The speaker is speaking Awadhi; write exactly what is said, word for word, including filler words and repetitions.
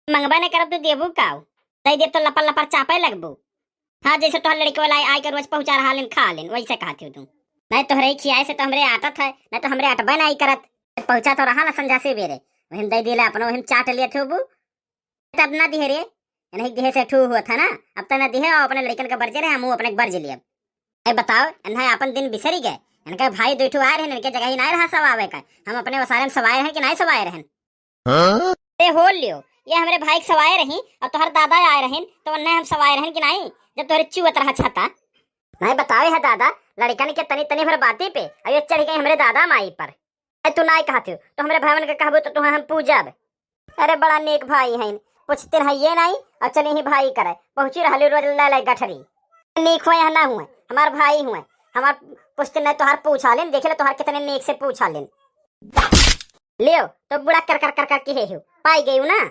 मंगबा नहीं करब तो देबू काऊ? दइ देब तो लपर लपर चापे लगबू। हाँ, जैसे तोहर लड़के वाला आइ के रोज पहुँचा रहा लेन, खा लेन, वैसे कहत हो तू। नहीं, तोहरे ही खियाए से तो हमरे आटत है, नहीं तो हमरे अटबे नहीं करत। पहुँचा तो रहा ना संझा से बेरे, वही में दइ दिले अपनो, वही में चाट लियत होबू। तब ना दिहे रे, नहीं दिहे से ठू हुआ था ना। अब तो ना दिहे, और अपने लड़कन के बरजे रहे, हम अपने के बरज लियब। ए बताओ, इन्हें अपन दिन बिसरी गए? इनके भाई दुइ ठो आए रहन, इनके जगह ही नहीं रहा सवावे का। हम अपने ओसारे में सवाए रहन कि नहीं सवाए रहन? हाँ? अरे हो लियो, ये हमरे भाई के सवाए रही और तोहर दादा आए रहन, तो उन्हें हम सवाए रहन कि नहीं, जब तोहरे चुअत रहा छाता? नहीं बतावे है दादा, लड़कन के तनी तनी भर बाती पे, अब ये चढ़ गई हमरे दादा माई पर। ए, तू नाई कहत हो, तो हमरे भाईवन के कहबो तो तुहें हम पूजब। अरे बड़ा नेक भाई हैं, पूछते हैं ये नहीं, और चले ही भाई करे, पहुँची रहली रोज ले ले गठरी। नेक हुए या ना हुए, हमार भाई हुए, हमार पूछते नहीं, तोहार पूछा लेन, देखे ले तोहार कितने नेक से पूछा लेन। लियो, तो बूढ़ा कर कर कर कर के हे हो, पाई गई हूँ ना।